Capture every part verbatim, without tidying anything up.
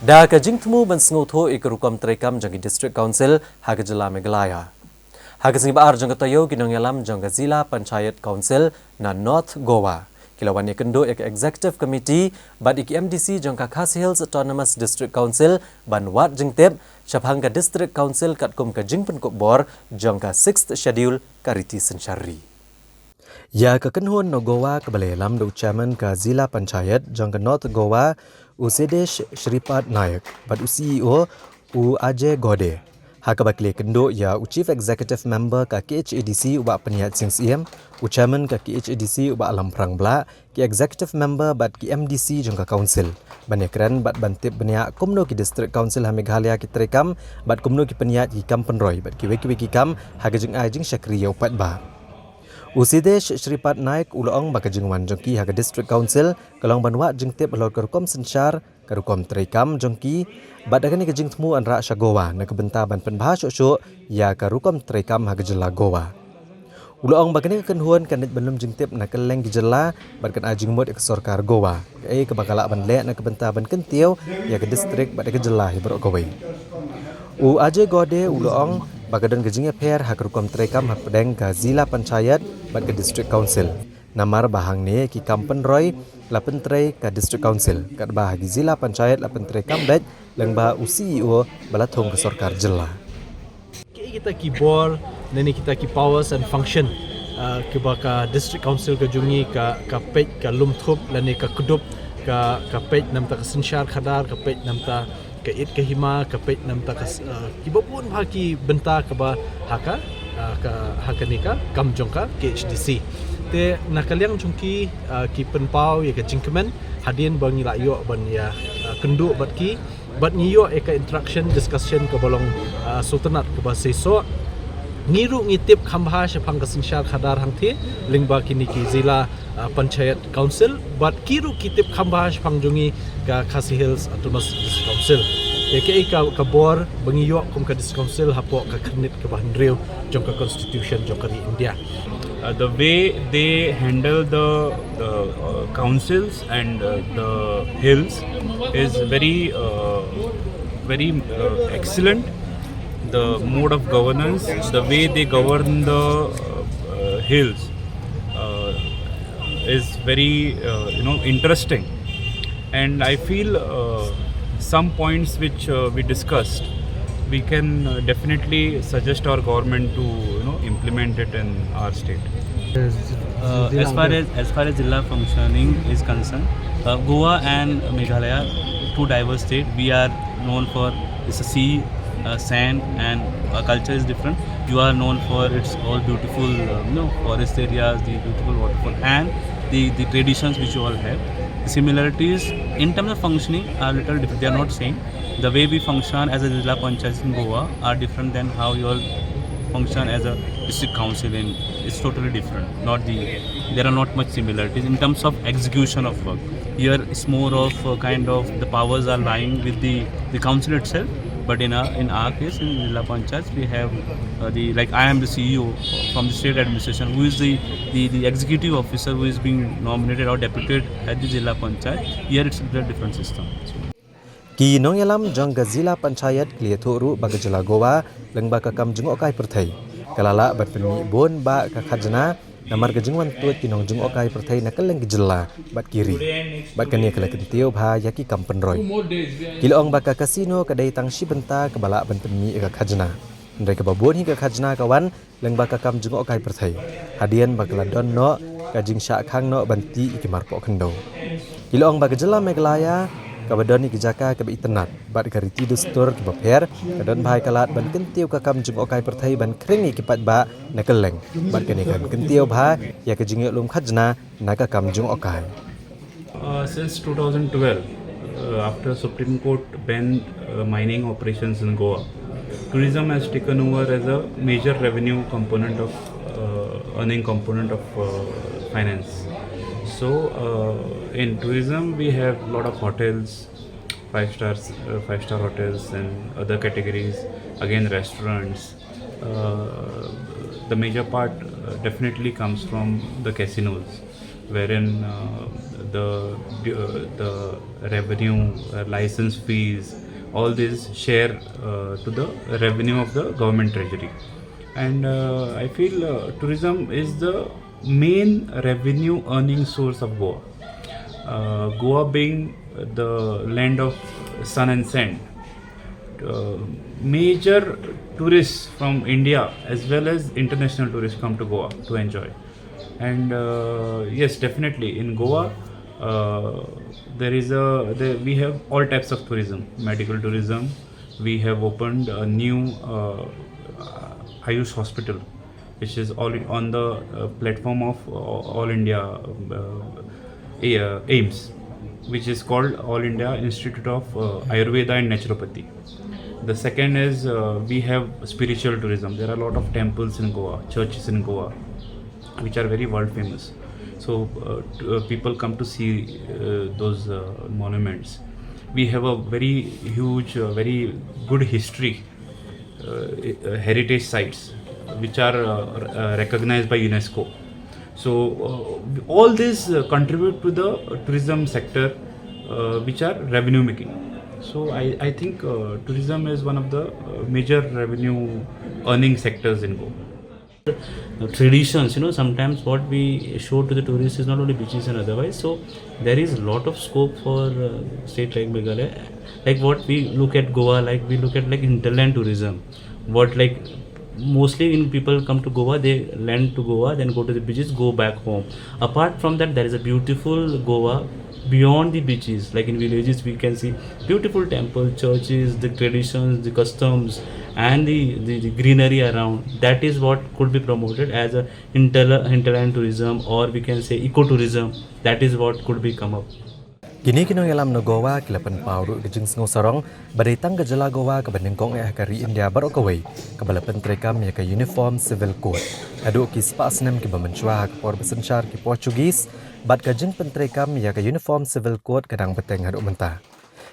Da ka jingthmu ban sngewthuh ïa ka rukom treikam jong ki District Council ha ka jylla Meghalaya. Ha ka sngi ba ar jong ka taïew, ki nongïalam jong ka Zila Panchayat Council na North Goa ki la wan ïakynduh ïa ka Executive Committee bad ïa ki M D C jong ka Khasi Hills Autonomous District Council ban wad jingtip shaphang ka District Council katkum ka jingpynkup bor jong ka Sixth Schedule ka riti synshar ri. Ïa ka kynhun na Goa kaba la ïalam da u Chairman ka Zila Panchayat jong ka North Goa, u Siddesh Shripad Naik, bad u C E O, u Ajay Gode. Ha kaba ki la ïakynduh ïa u Chief Executive Member ka K H A D C, u Bah Pynïaid Sing Syiem, u Chairman ka K H A D C, u Bah Lamphrang Blah, ki Executive Member bad ki M D C jong ka Council ban ïakren bad ban tip bniah kumno ki District Council ha Meghalaya ki treikam bad kumno ki pynïaid ki kam pynroi bad kiwei kiwei ki kam ha ka jingai jingshakri ïa u paidbah. U Siddesh Shripad Naik u la ong ba ka jingwan jong ki ha ka District Council ka long ban wad jingtip halor ka rukom synshar, ka rukom treikam jong ki, bad da kane ka jingthmu yn rah sha Goa na ka bynta ban pynbha shuh shuh ïa ka rukom treikam ha ka jylla Goa. U la ong ba kane ka kynhun kan leit ban lum jingtip na kylleng ki jylla bad kan ai jingmut ïa ka sorkar Goa kaei kaba ka lah ban leh na ka bynta ban kyntiew ïa ka district bad ïa ka jylla hi baroh kawei. U Ajay Gode u la ong ba ka don ka jingïapher ha ka rukom treikam hapdeng ka Zila Panchayat bad ka District Council. Namar ba hangne ki kam pynroi la pyntrei ka District Council, katba ha ki Zila Panchayat la pyntrei kam beit lyngba u C E O ba la thung ka sorkar jylla. Ki kita ki bor, lane kita ki powers and function, ah, kiba ka District Council ka jong ngi ka, ka peit, ka lum thup, lane ka kdup, ka, ka peit namta ka synshar khadar, ka peit namta ka ïit ka hima, ka peit namta ka s-, ah, kiba bun bha ki bynta kaba ha ka, ah, ka, ha kane ka kam jong ka K H D C. Te na ka liang jong ki, ah, ki pynpaw ïa ka jingkmen hadien ba ngi la ïoh ban ïa, ah, kynduh bad ki, bad ngi ïoh ïa ka interaction, discussion kaba long, ah, sngewtynnat, kaba seisoh. Ngi ruh ngi tip kham bha shaphang ka synshar khadar hangthie lyngba kine ki Zila, ah, Panchayat Council, bad ki ruh ki tip kham bha shaphang jong ngi ka Khasi Hills Autonomous District Council. Te kaei ka, ka bor ba ngi ïoh kum ka District Council hapoh ka khyrnit kaba hynriew jong ka Constitution jong ka ri India. Uh, the way they handle the, the, uh, councils and, uh, the hills is very, uh, very, uh, excellent. The mode of governance, the way they govern the, uh, uh, hills, uh, is very, uh, you know, interesting. And I feel, uh, some points which, uh, we discussed, we can, uh, definitely suggest our government to, you know, implement it in our state. Uh, as far as, as far as Zilla functioning is concerned, uh, Goa and Meghalaya, two diverse states, we are known for it's a sea, uh, sand, and our culture is different. You are known for its all beautiful, uh, you know, forest areas, the beautiful waterfall, and the, the traditions which you all have. The similarities in terms of functioning are little different. They are not same. The way we function as a Zilla Panchayat in Goa are different than how you all function as a district council in. It's totally different. Not the, there are not much similarities in terms of execution of work. Here, it's more of, uh, kind of the powers are lying with the, the council itself. But in our, in our case, in Zilla Panchayat, we have, uh, the, like, I am the C E O from the state administration, who is the, the, the executive officer who is being nominated or deputed at the Zilla Panchayat. Here, it's a different system. So, ki nongïalam jong ka Zilla Panchayat ki la ïathuh ruh ba ka jylla Goa lyngba ka kam jngohkai pyrthei ka la lah ban pynmih bun bah ka khajna namar ka jingwan tuid ki nongjngohkai pyrthei na kylleng ki jylla bad ki ri. Bad kane ka la kyntiew bha ïa ki kam pynroi. Ki la ong ba ka casino ka dei tang shi bynta kaba lah ban pynmih ïa ka khajna. Hynrei kaba bun hi ka khajna ka wan lyngba ka kam jngohkai pyrthei hadien ba ka la don noh ka jingshah khang noh ban tih ïa ki marpoh khyndew. Ki la ong ba ka jylla Meghalaya kaba don ïa ki jaka kaba itynnat bad ka riti dustur kaba pher, ka don bha ïa ka lad ban kyntiew ka kam jngohkai pyrthei ban khring ïa ki paidbah na kylleng. Bad kane kan kyntiew bha ïa ka jingïoh lum khajna na ka kam jngohkai. Uh, since two thousand twelve, uh, after Supreme Court banned, uh, mining operations in Goa, tourism has taken over as a major revenue component of, uh, earning component of, uh, finance. So, uh, in tourism, we have a lot of hotels, five stars, uh, five star hotels and other categories, again restaurants. Uh, the major part, uh, definitely comes from the casinos. wherein uh, the uh, the revenue, uh, license fees, all these share uh, to the revenue of the government treasury. And uh, I feel uh, tourism is the main revenue earning source of Goa. Uh, Goa being the land of sun and sand, uh, major tourists from India as well as international tourists come to Goa to enjoy. And uh, yes, definitely in Goa, uh, there is a there, we have all types of tourism, medical tourism. We have opened a new uh, Ayush hospital, which is all on the uh, platform of uh, All India uh, A- uh, AIIMS, which is called All India Institute of uh, Ayurveda and Naturopathy. The second is uh, we have spiritual tourism. There are a lot of temples in Goa, churches in Goa, which are very world famous. So uh, t- uh, people come to see uh, those uh, monuments. We have a very huge, uh, very good history, uh, uh, heritage sites, which are uh, r- uh, recognized by UNESCO. So uh, all these uh, contribute to the tourism sector, uh, which are revenue making. So I, I think uh, tourism is one of the uh, major revenue earning sectors in Goa. Uh, traditions, you know, sometimes what we show to the tourists is not only beaches and otherwise. So there is a lot of scope for uh, state like Meghalaya. Like what we look at Goa, like we look at like hinterland tourism. What like mostly in people come to Goa, they land to Goa, then go to the beaches, go back home. Apart from that, there is a beautiful Goa beyond the beaches. Like in villages, we can see beautiful temple, churches, the traditions, the customs, and the, the, the greenery around. That is what could be promoted as a hinterla- hinterland tourism, or we can say ecotourism. That is what could be come up. Kine ki nongïalam na Goa ki la pynpaw ruh ka jingsngew sarong ba dei tang ka jylla Goa kaba nyngkong eh ha ka ri India baroh kawei kaba la pyntreikam ïa ka Uniform Civil Code haduh ki spah snem kiba mynshuwa ha ka por ba synshar ki Portuguese, bad ka jingpyntreikam ïa ka Uniform Civil Code ka dang bteng haduh mynta.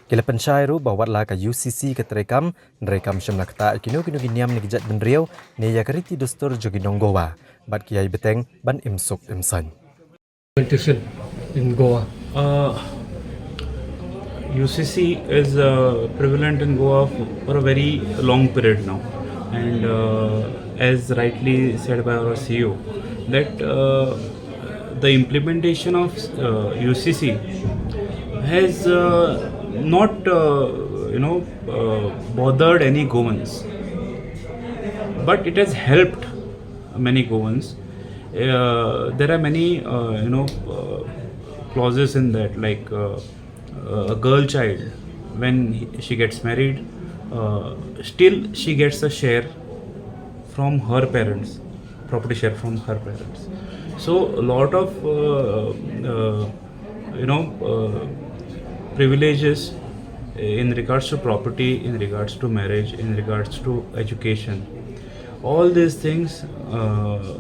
Ki la pynshai ruh ba wat la ka U C C ka treikam, hynrei kam shym la ktah ïa kino kino ki niam ne ki jaitbynriew ne ïa ka riti dustur jong ki nong Goa, bad ki ïai bteng ban im suk im saiñ. Implementation in Goa? Uh, U C C is uh, prevalent in Goa f- for a very long period now, and uh, as rightly said by our C E O, that uh, the implementation of uh, U C C has uh, not uh, you know uh, bothered any Goans, but it has helped many Goans. Uh, there are many uh, you know uh, clauses in that, like uh, uh, a girl child, when he- she gets married, uh, still she gets a share from her parents, property share from her parents. So a lot of uh, uh, you know uh, privileges in regards to property, in regards to marriage, in regards to education, all these things. Uh,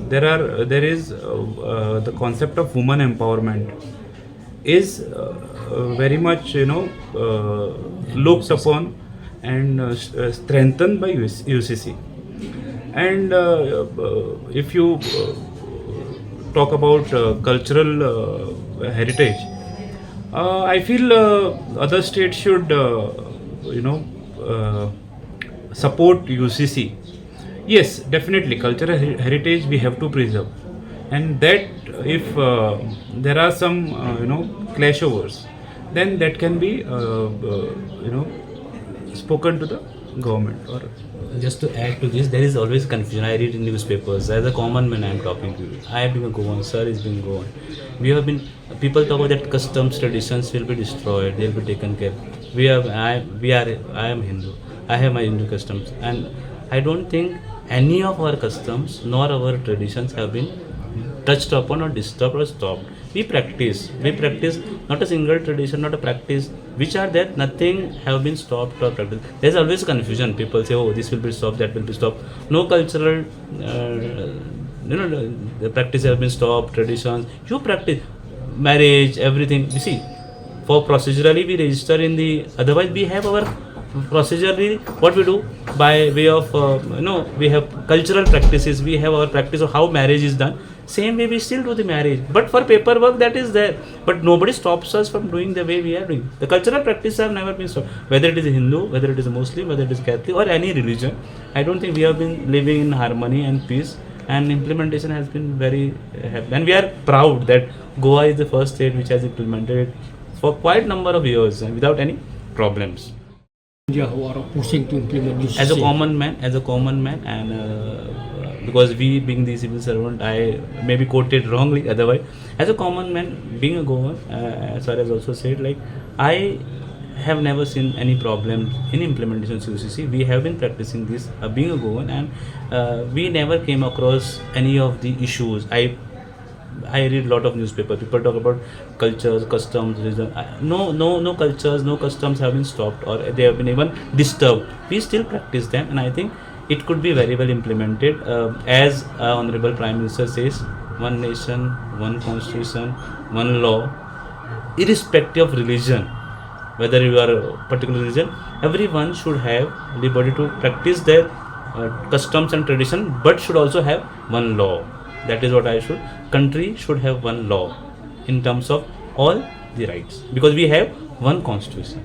there are there is uh, uh, the concept of woman empowerment is uh, uh, very much you know uh, looked upon and uh, s- uh, strengthened by U C C. And uh, uh, if you uh, talk about uh, cultural uh, heritage, uh, I feel uh, other states should uh, you know uh, support U C C. Yes, definitely, cultural her- heritage we have to preserve, and that if uh, there are some uh, you know clashovers, then that can be uh, uh, you know spoken to the government or Just to add to this, there is always confusion. I read in newspapers. As a common man, I am talking to you. I have been a Goan, sir is being Goan. We have been, people talk about that customs, traditions will be destroyed, they'll be taken care. We have, I, we are, I am Hindu. I have my Hindu customs, and I don't think any of our customs nor our traditions have been touched upon or disturbed or stopped. We practice, we practice. Not a single tradition, not a practice which are there, nothing have been stopped or practiced. There's always confusion. People say, "Oh, this will be stopped, that will be stopped." No cultural, uh, you know, the practice have been stopped. Traditions, you practice, marriage, everything. You see, for procedurally we register in the, otherwise we have our procedurally what we do by way of uh, you know we have cultural practices. We have our practice of how marriage is done. Same way we still do the marriage, but for paperwork that is there. But nobody stops us from doing the way we are doing. The cultural practices have never been stopped. Whether it is a Hindu, whether it is a Muslim, whether it is Catholic or any religion, I don't think we have been living in harmony and peace. And implementation has been very uh, happy. And we are proud that Goa is the first state which has implemented it for quite number of years and without any problems. India who are opposing to implement U C C. As a common man, as a common man, and uh, because we being the civil servant, I may be quoted wrongly. Otherwise, as a common man, being a Goan, uh, as far as also said, like I have never seen any problem in implementation of U C C. We have been practicing this uh, being a Goan, and uh, we never came across any of the issues. I I read a lot of newspaper. People talk about cultures, customs, religion. Uh, No, no, no cultures, no customs have been stopped or they have been even disturbed. We still practice them, and I think it could be very well implemented. Uh, as uh, Honorable Prime Minister says, one nation, one constitution, one law, irrespective of religion. Whether you are a particular religion, everyone should have liberty to practice their uh, customs and tradition, but should also have one law. That is what I should. Country should have one law in terms of all the rights, because we have one constitution.